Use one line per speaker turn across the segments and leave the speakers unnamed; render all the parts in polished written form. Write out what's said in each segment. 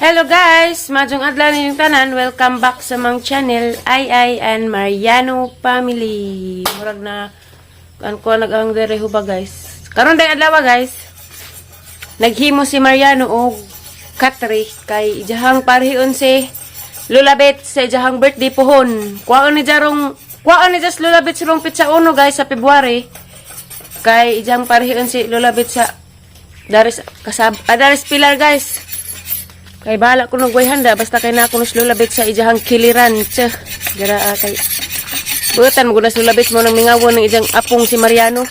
Hello guys! Maayong adlaw ninyong tanan. Welcome back sa among channel, Ai Ai and Mariano Family. Murag na kan ko nag-ang dere ba, guys. Karon day adlaw, guys. Naghimo si Mariano og katre kay ijahang parhion si Lola Bet sa ijahang birthday pohon. Kuwaon ni jarong kuwaon ni jas Lola Bet rong petsa 1, guys, sa February. Kay ijahang parhion si Lola Bet sa Daris kasab ah, Daris Pilar, guys. Kay bahala ko nagway handa basta kay na ako Lola Bet sa ijahang kiliran. Tse, dira ah, kay butan mo gud Lola Bet mo nang mingawon ng ijang apong si Mariano.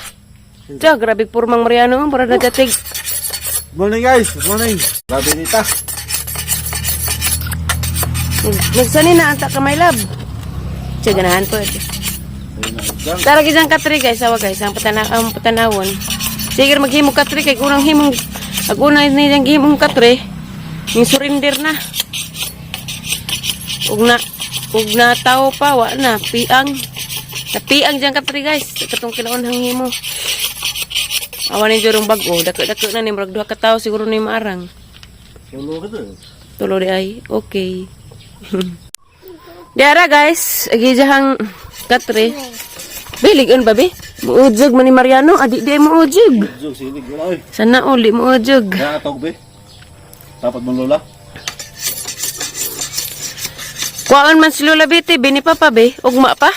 Tse, grabe purmang Mariano, para na jatig.
Good morning, guys. Good morning. Grabe nita.
Nagsani na anta ka, my love. Tse, ganahan po. Tara gijang katri, guys, awa guys, ang patanawon. Sige maghimo katri kay unang himong ag una ni yang himong katre, ning surrender na. Ug na tao pa wa na piang. Napiang diyang katri, guys, katong kinaunhang himo. Awa ni jurong bag-o, dako-dako na ni murag duha ka tawo siguro ni maarang.
Tulo ka to.
Tulo di ay. Okay. Diara guys, agijahang katre. Bilig ba be? Muujog man ni Mariano, adi di muujog.
Jug silig wala oy.
Sana uli muujog.
Kaya ka tawag be. Dapat mong lola.
Kuhaan man si Lola Betty, bini pa pa be, ugma pa.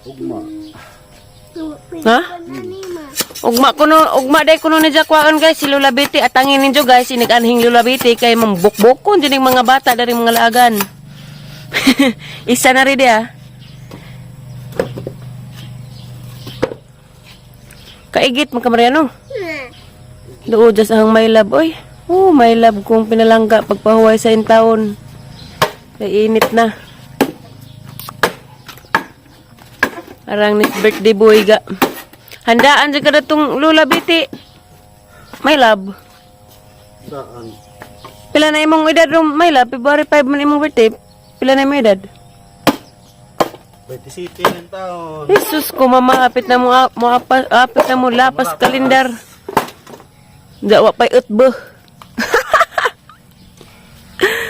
Ugma.
Ha? Ugma kuno, ugma day kuno ni kuhaan, guys, si Lola Betty. Atangin ninyo, guys, inig-anhing Lola Betty kay mambukbukon din yung mga bata dari mga laagan. Isa na rin ah. Kaigit man ka, Mariano. Doo just ang my love oy. Oh, my love kung pinalangga pagpahuway sa taon. Kay init na. Arang ni birthday boy ga. Handaan jud ka datong Lola Betty. My love.
Saan?
Pila na imong edad rom, my love? February 5 man imong birthday. Pila na imong edad?
27 ng taon.
Jesus ko mama, apit na mo mo apit na mo lapas kalendar. Dawa pa'y utbo.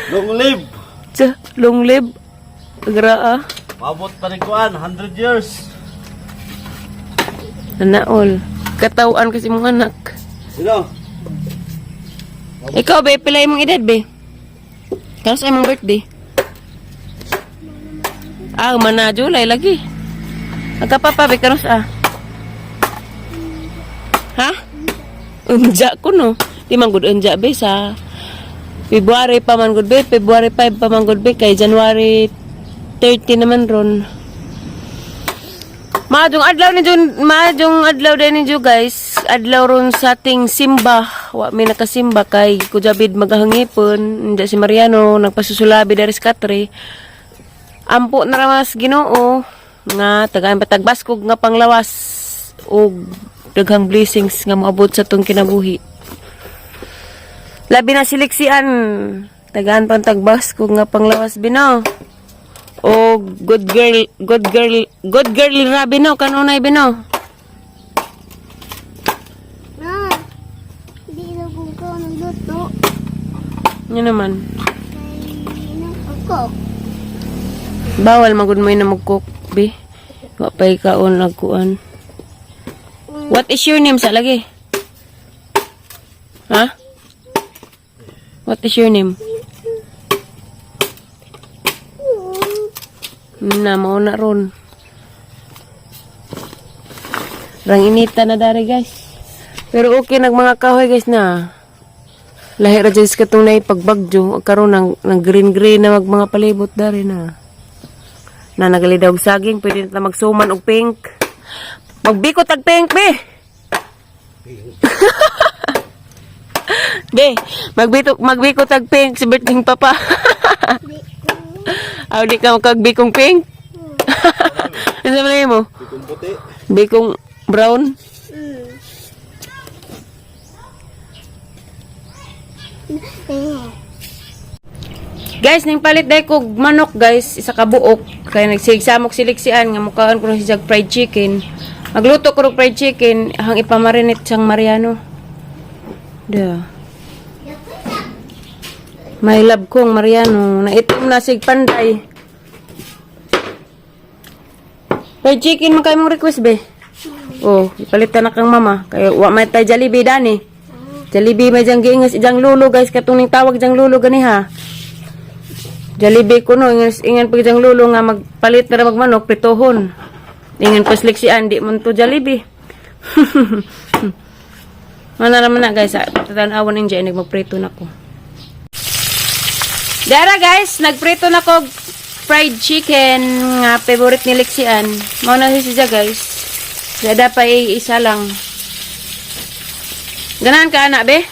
Long live.
Tsa, long live. Graa.
Mabot pa rin kuan 100 years.
Nanaol. Katawan kasi mong anak.
Sino?
Ikaw, be, pila imong edad, be? Kano sa imong birthday? Ah, mana July lagi. Agkapapa, be, kanos ah? Ha? Unja ko, no. Di man gud unja, be, sa February pa man gud, be. February 5 pa man gud, be. Kay January 30 naman ron. Maayong adlaw ni Jun, maayong adlaw din ninyo, guys. Adlaw ron sa ating simba. Wa mi nakasimba kay Kujabid magahangipon. Hindi si Mariano nagpasusulabi dari sa katre. Ampo na ramas Ginoo nga tagaan patagbaskog nga panglawas og daghang blessings nga moabot sa tong kinabuhi. Labi na siliksian tagaan pang tagbaskog nga panglawas bino. O good girl, good girl, good girl ra bino kanunay bino.
Na, di na kung ko nagluto.
Yun naman.
Kay ako.
Bawal magud mo na mag-cook, be. Wa pa'y kaon nagkuan. What is your name sa lagi? Ha? What is your name? Na, mao na ron. Rang inita na dari, guys. Pero okay nag mga kahoy, guys, na. Lahi ra jud sa katong nay pagbagyo karon nang green green na mag mga palibot dari na. Na nagalidaw og saging, pwede na ta magsuman og pink. Magbikot tag pink, be. Be, magbikot tag pink si birthday papa.
Di ko.
Aw, di ka makagbikong pink. Ano man mo?
Bikong puti.
Bikong brown. Guys, ning palit dai kog manok, guys, isa ka buok kay nagsigsamok siliksian nga mukaon ko si jag fried chicken. Magluto ko og fried chicken hang ipamarinate siyang Mariano. Da. My love kong Mariano, naitim na sig panday. Fried chicken man kayo mong request be. Oh, ipalitan na kang mama. Kaya wa may tay Jollibee dani. Jollibee may jang giingas ijang lulo guys, katong ning tawag jang lulo gani ha. Jollibee ko no, ingan, ingan pag jang lulo nga magpalit na ra magmanok pritohon. Ingan pasliksian di man to Jollibee. Mana naman na guys, tatan-awan ninyo inig magprito na ko. Dara guys, nagprito na ko fried chicken nga favorite ni Lexian. Mao na siya guys. Dada pa isa lang. Ganahan ka anak be?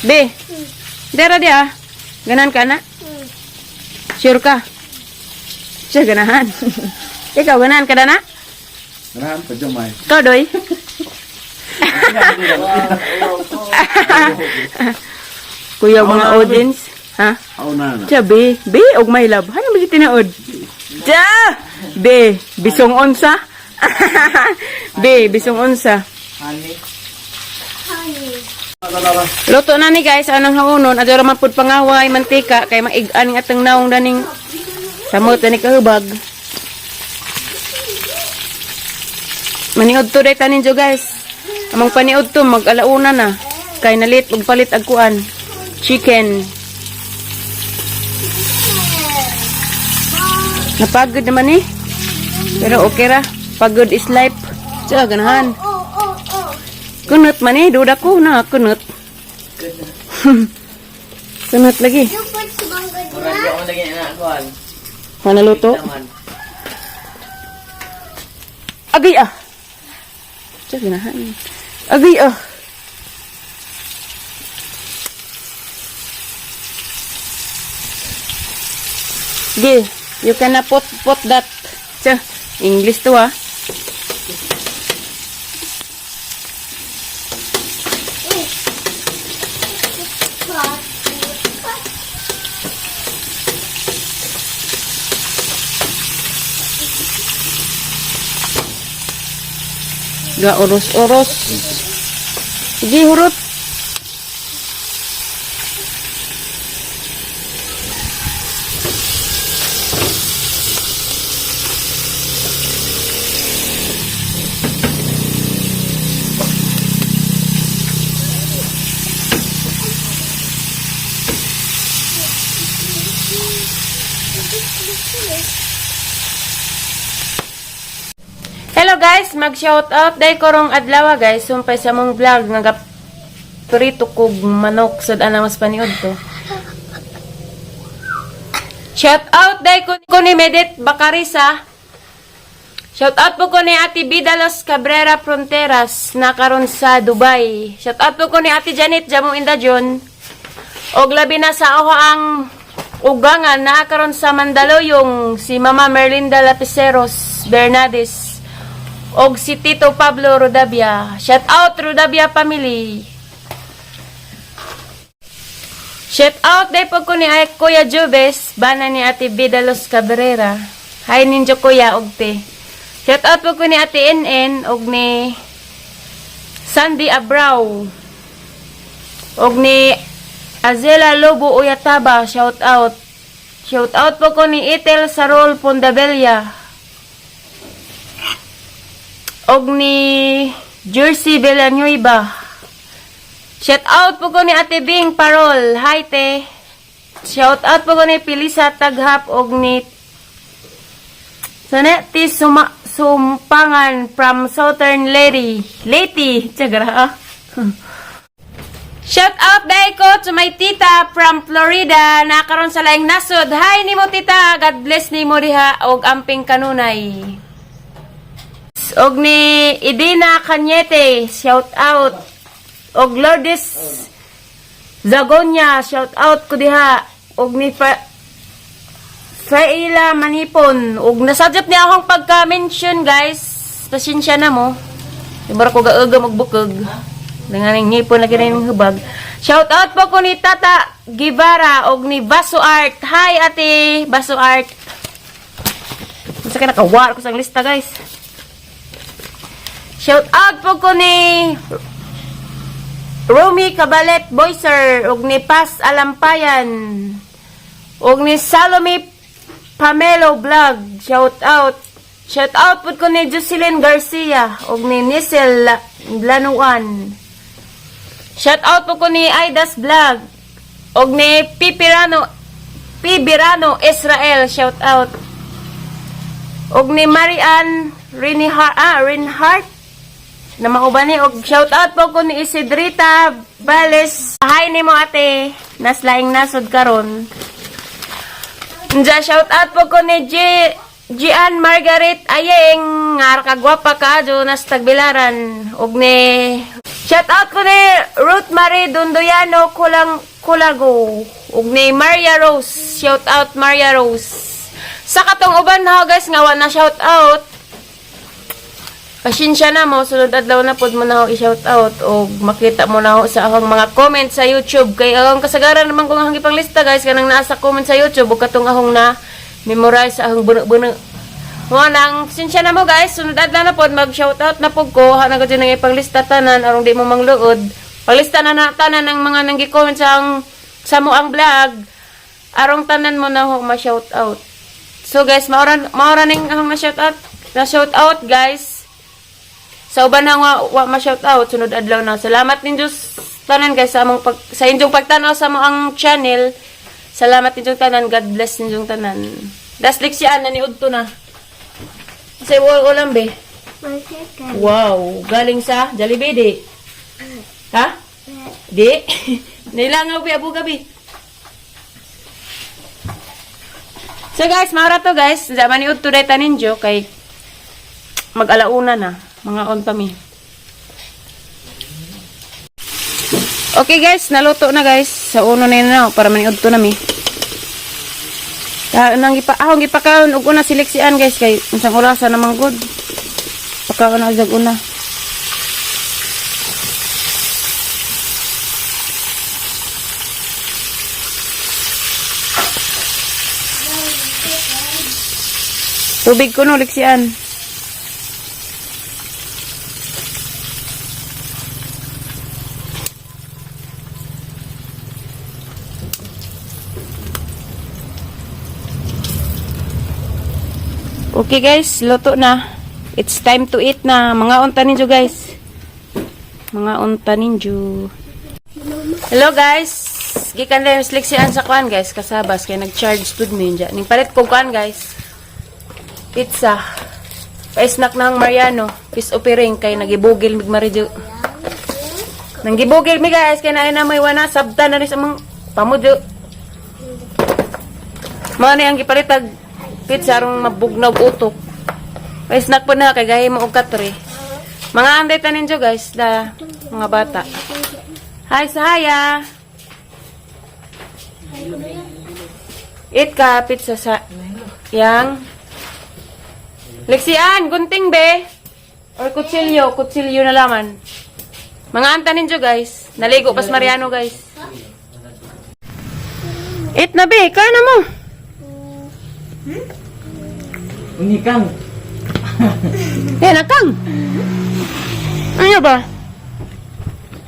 Be. Dara di ah. Ganahan ka anak? Sure ka? Siya ganahan. Ikaw ganahan ka na?
Ganahan pa dyan, may.
Ikaw doy? Kuya mga audience, ha?
Ako na na.
Siya, be. Be, og my love. Ano ba tinaod? Ja! Be, bisong onsa. Be, bisong onsa.
Honey.
Luto na ni guys, anang haunon. Adyo raman pud pangaway, mantika, kay maig-an nga atang naong daning samot dani kahubag. Maniod to day tanin jo guys. Among paniod to mag alauna na. Kay nalit og palit ag kuan. Chicken. Napagod naman eh. Pero okay ra. Pagod is life. Tiyo, ganahan.
Oh.
Kunot man eh. Duda ko na. Kunot. Kunot lagi.
You put mangga
Murag
na?
ako lagi na kuan.
Manaluto.
Taman.
Agay ah. Tiyo, ganahan. Agay ah. Gi, you cannot put that. Tiyo, English to ah.
Pot, pot.
Ga oros-oros. Sige, hurot. Hello guys, mag-shout out day korong adlaw guys, sumpay sa mong vlog nga prito kog manok sad ana mas paniod to. Shout out day ko ni Medit Bacarisa. Shout out po ko ni Ate Bidalos Cabrera Fronteras na karon sa Dubai. Shout out po ko ni Ate Janet Jamu Indajon. Og labi na sa ako ang ugangan na karon sa Mandaluyong si Mama Merlinda Lapiceros Bernades og si Tito Pablo Rodavia. Shout out Rodavia family. Shout out day po ko ni ay Kuya Jubes, bana ni Ate Bidalos Cabrera. Hi ninjo Kuya og te. Shout out po ko ni Ate NN og ni Sandy Abrao. Og ni Azela Lobo Uyataba, shout out. Shout out po ko ni Ethel Sarol Pondabella. Og ni Jersey Villanueva. Shout out po ko ni Ate Bing Parol. Hi te. Shout out po ko ni Pilisa Taghap og ni Saneti Suma Sumpangan from Southern Lady. Leyte. Tsagra ah. Shout out dai ko to my tita from Florida nakaron sa laing nasod. Hi nimo tita, God bless nimo diha og amping kanunay. Og ni Idina Cañete, shout out. Og Lourdes Zagonia, shout out ko diha. Og ni Faila Manipon. Og nasadyot niya akong pagka-mention, guys. Pasensya na mo. Ibara ko gaega magbukog. Nanganing ngipon lagi na yung hubag. Shout out po ko ni Tata Guevara og ni Baso Art. Hi ate Baso Art. Unsa ka nakawar ko sa lista, guys. Shout out po ko ni Romy Cabalet Boyser ug ni Paz Alampayan ug ni Salome Pamelo Vlog, shout out. Shout out pud ko ni Jocelyn Garcia ug ni Nisel Lanuan. Shout out po ko ni Aidas Vlog ug ni Pipirano Pibirano Israel, shout out. Og ni Marian Rinihart, Rinhart na mauban ni, og shout out po ko ni Isidrita Vales. Hi nimo, ate. Naslaing nasod karon. Nja, shout out po ko ni G Gian Margaret Ayeng nga kagwapa kaadyo nas Tagbilaran, og ni shout out ko ni Ruth Marie Dundoyano Kulang Kulago ug ni Maria Rose. Shout out, Maria Rose. Sa katong uban ha, guys, nga wa na shout out, pasensya na mo. Sunod adlaw na pod mo na ako i-shout out o makita mo na ako sa akong mga comment sa YouTube kay ang kasagaran naman kung akong ipanglista, guys, kanang naa sa comment sa YouTube ug katong akong na memorize sa akong buno-buno. Mo nang pasensya na mo, guys. Sunod adlaw na pod mag shout out na pod ko. Ha na gud nang ipanglista tanan aron di mo mangluod. Panglista na na tanan ng mga nanggi-comment sa ang sa mo ang vlog arong tanan mo na ho ma-shout out. So guys, maura maura ning akong na shout out, guys. Sa uban na nga wa ma-shout out, sunod adlaw na. Salamat ninyo tanan, guys, sa among pag, sa inyong pagtanaw sa among channel. Salamat ninyong tanan. God bless ninyong tanan. Daslik siya na ni udto na. Sa ulam, be.
My chicken.
Wow, galing sa Jollibee di. Ha? Di? Nilangaw bi abu gabi. So guys, maura to, guys. Zaman ni udto day tanin jo kay mag-alauna na. Mga on pa mi. Okay guys, naluto na, guys. Sa uno na yun na para maniudto na mi. Ta nang gipa ahong gipakaon og una seleksian, guys, kay unsang orasa naman gud. Pakaon na jag una. Tubig ko no, liksian. Okay guys, luto na. It's time to eat na. Mga unta ninyo, guys. Mga unta ninyo. Hello guys. Gikan lang yung sliksian sa kuan, guys. Kasabas kay nag-charge pud mi dyan. Ning palit ko kuan, guys. Pizza. Pa-snack na ang Mariano. Peace offering kay nagibugil mig Marijo. Nanggibugil mi, guys, kay naay na may wana sabta na rin sa mga pamudyo. Mao ni ang gipalitag pizza aron mabugnaw utok. Pa-snack po na kay gahi mo og katre. Mga anday tanin jo, guys, da mga bata. Hi, Sahaya. Eat ka pizza sa yang Lexian, gunting be. Or kutsilyo, kutsilyo na laman. Mga anta ninyo, guys. Naligo pas Mariano, guys. Eat na be, kaya na mo.
Unikang.
Eh, nakang. Ano ba?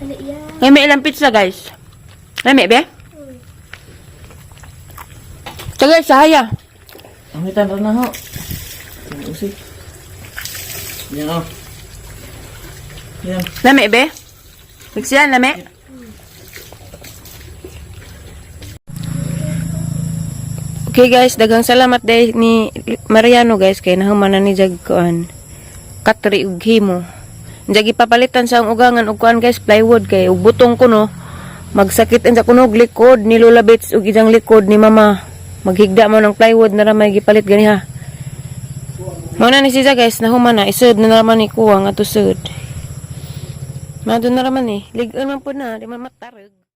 Ano yan?
May may ilang pizza, guys. May be? Tagay, sahaya.
Ang hitan na ho. Ang usik. Yan oh. Yan.
Lami be? Lexian, lami? Okay guys, daghang salamat dahil ni Mariano, guys, kay nahuman na ni jag kuan. Katri ug himo. Jag ipapalitan sa ang ugangan og kuan, guys, plywood kay ug butong ko no. Magsakit ang sa kunog likod ni Lola Bates ug ijang likod ni Mama. Maghigda mo ng plywood na ra may gipalit ganiha. Mao na ni siya, guys, nahuman na isod na naman ni kuha nga tusod. Mado na raman eh. Ligon man po na, di man matarog.